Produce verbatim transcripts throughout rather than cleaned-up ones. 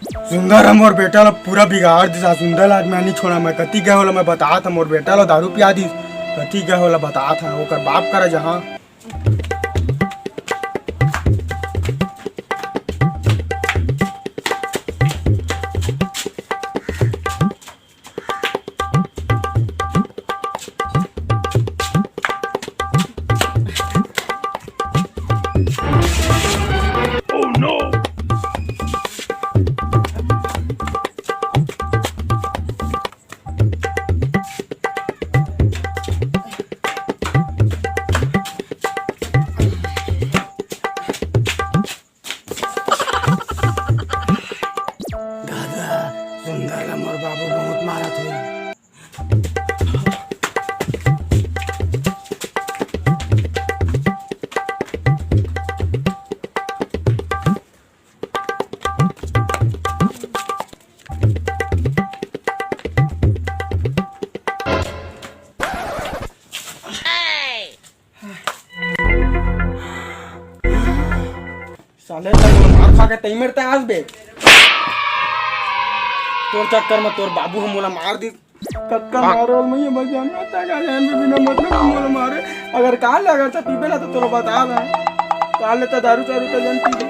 सुंदर ह मोर बेटा ला पूरा बिगाड़ दिस। सुंदर ला आज मैं नहीं छोड़ा, मैं कति गए होला मैं बतात ह, मोर बेटा ला दारू पिया दिस, कति गए होला बतात ह, ओकर बाप करा जहाँ। दादा, सुंदर ला मोर बाबू बहुत मारत हे। साले तक मार खा के तई मेरे तक आस बे। तोर चक्कर में तोर बाबू हम मोला मार दी। कतका मारो मैं ये बस जानना था का जान में बिना मतलब हम मोला मारे। अगर काल ले अगर त पीबे ना तो तोरा बता दे। काल ले त दारू चारू त जन पीबे।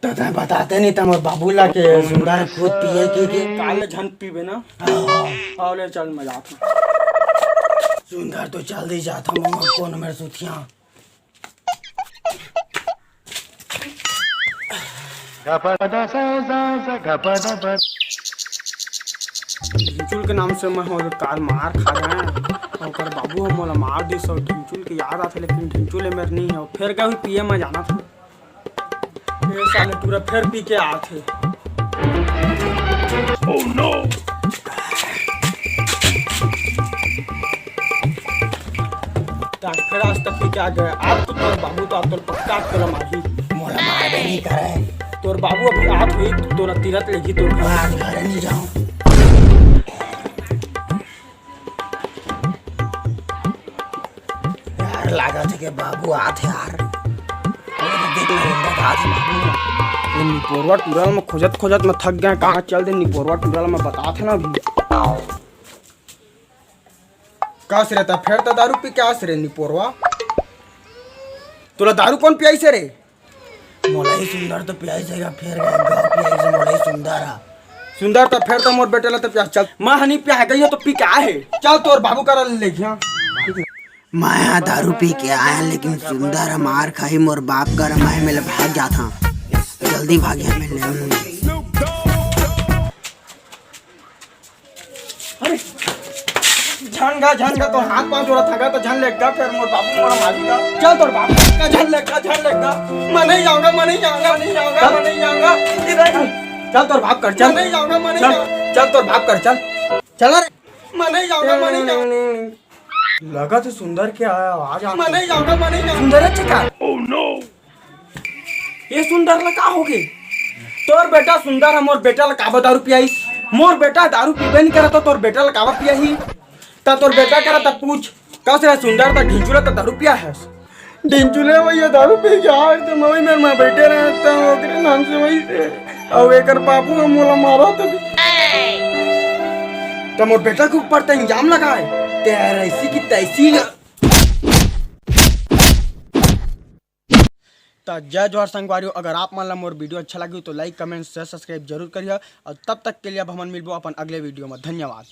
त तैं बताते नहीं त मोर बाबू ला के सुंदर खुद पिए की के। काल ले झन पीबे ना। हाँ। आओ ले चल मैं जाता हूँ। सुंदर तो चल दे जाता हूँ, मैं कौन मेरे सुथिया। ढिंचुल के नाम से मैं हो काल मार खा गए। ओकर बाबू ह मोला मार दिस और ढिंचुल के याद आथे, लेकिन ढिंचुल ए मेर नहीं है। फेर गए हुई पिए मैं जाना था। ये साले पूरा फेर पी के आथे। डॉक्टर आज तक पी के आ गए। आज तो तोर बाबू तो आज तोर पक्का तोला मारही। मोला मारबे नहीं करे। तोर बाबू अभी आत हुई तो तोला तीरथ लेगी तोर। मैं आज घर नहीं जाऊँ। यार, लागत हे के बाबू आत हे यार। ये तो देख ले, अंदर आत हे बाबू। ये निपोरवा टूरा में खोजत खोजत मैं थक गया, कहाँ चल दे निपोरवा टूरा में बतात हे ना अभी। का से रहता, फेर त दारू पी के आस रे निपोरवा। तोला दारू कौन पियाई से रे? मोला ही सुंदर तो पियाई से, फेर गए गाँव पियाई से मोला ही सुंदर हा। सुंदर त फेर त मोर बेटे ला त पिया, चल। मैं हनी पिया गई हो तो पी के आए हे। चल तोर बाबू करा ले गया। मैं हा दारू पी के आया, लेकिन सुंदर हमार खाही मोर बाप कर मैं मेले भाग जात हा। जल्दी भाग यहाँ मेले। अरे, झन गा, झन गा, तोर हाथ पाँव जोड़त हगा, त झन लेगा, फेर मोर बाबू मोला मारी गा। चल तोर बाप का, झन लेगा, झन लेगा। मैं नहीं जाऊंगा, मैं नहीं जाऊंगा, मैं नहीं जाऊंगा, चल। मैं नहीं जाऊंगा। इधर चल। चल तोर बाप कर, चल। मैं नहीं जाऊंगा, मैं नहीं चल, जाऊंगा। चल तोर बाप कर, चल। चल रे। मैं नहीं जाऊंगा, मैं नहीं जाऊंगा। लगा तो सुंदर के आवाज आ। मैं नहीं जाऊंगा, मैं नहीं जाऊंगा। सुंदर है चिका। ये सुंदर ला का होगे? तोर बेटा सुंदर ह, मोर बेटा ला काबर दारू पियाईस? मोर बेटा दारू पीबे नहीं करत, त तोर बेटा ला काबर पियाही? त तोर बेटा करा त पूछ, कस रे सुंदर त ढिंचुला त दारू पिया हस? ढिंचुले भैया दारू पी के आए त मैं मेर में बैठे रहे त ओकरे नाम से वही से। अउ एकर बाबू ह मोला मारा त त मोर बेटा के ऊपर त इल्जाम लगाए। ते ऐसी की तैसी। त जय जोहार संगवारी हो, अगर आप मन ला मोर वीडियो अच्छा लगी तो लाइक, कमेंट, शेयर, सब्सक्राइब जरूर करिए और तब तक के लिए अब हमन मिलबो अपन अगले वीडियो में। धन्यवाद।